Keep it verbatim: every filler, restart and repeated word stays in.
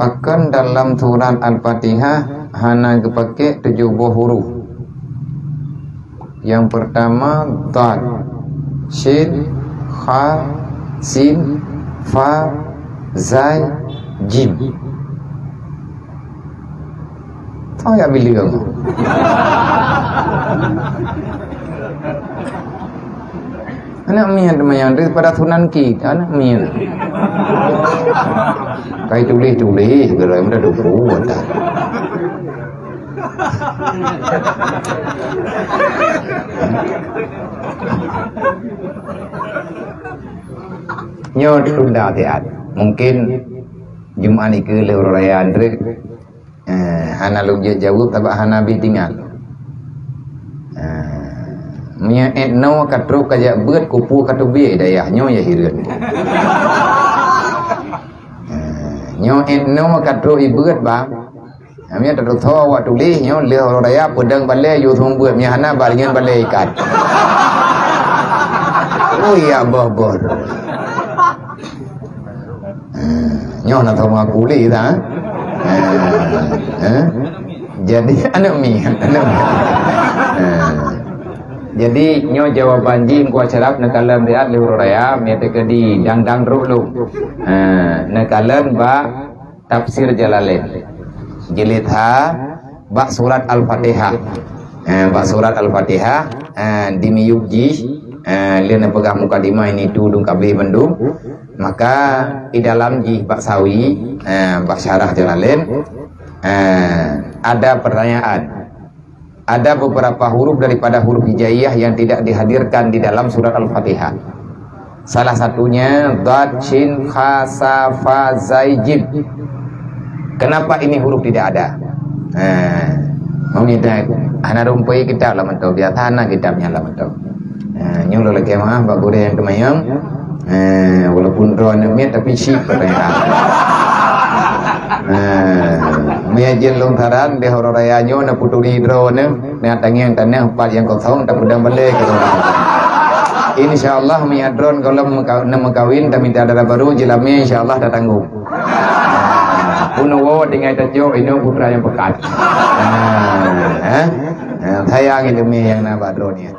Pakon dalam surat Al-Fatihah hana geupakék tujoh boh huruf? Nyang peurtama dhad, syin, kha, sin, fa, zai, jim. Tho ya bileueng. Aneuk miet manyang daripada Sunan Kit, aneuk miet. Kai tuléh-tuléh, geura muda duku, ata. Nyoe tunda siat. Mungkin Jumat nikeue lheueh uroe raya Andrew. Eh, hana lôn jeuet jaweueb, sabab hana bih tinggai. Eh, meunyoe ét noe ka trok ka jak beuet, kupu ka teubiet dayah nyoe ya hireuen. Eh, nyoe ét noe ka trok ibeuet, bang. Meunyoe tateutoe awak tuléh nyoe lheueh uroe raya peudong balée yue thon beuet, meunyoe hana baringan balée ikat. Oh ya, boh-boh. Eh, nyoe na sama aku lé dah. Eh, eh. Jadi aneuk miet, aneuk miet. Eh. Jadi nyoe jawaban jih Teungku Asyraf neukalon riat lheueh uroe raya, meuteukeu di dang-dang droe lom. Eh, neukalon bak Tafsir Jalalain. Jilid ha, bak surat Al-Fatihah. Eh, bak surat Al-Fatihah, eh, di miyueb jih, eh, lé neupeugah mukadimah ini tu dum ka abéh bandum. Maka di dalam jih bak sawi, eh, bak syarah Jalalain, eh, ada pertanyaan. Ada beberapa huruf daripada huruf hijaiyah yang tidak dihadirkan di dalam surat Al-Fatihah. Salah satunya dhad, shin, kha, sa, fa, zai, jim. Kenapa ini huruf tidak ada? Ha, meunyoe hana rumpui kitab lam atau biasa hana kitabnya lam atau. Ha, nyoe lôn lakée meu'ah bak gurée nyang teumayang. Eh, walaupun droeneuh miet, tapi syiek peureulée. Eh, meunyoe jeuet lôn saran, di uroe raya nyoe na peuturi droeneuh, na tangieng taneuh pat nyang kosong, tapeudong balée keu droeneuh. Insya Allah, meunyoe droeneuh gohlom meuka-, na meukawen, tamita dara barô, jeulamé, insya Allah, tatanggong. Peunoh woe tinggai tacok, inoe putra nyang peukat. Eh, eh, eh, sayang ileumé nyang na bak droeneuh.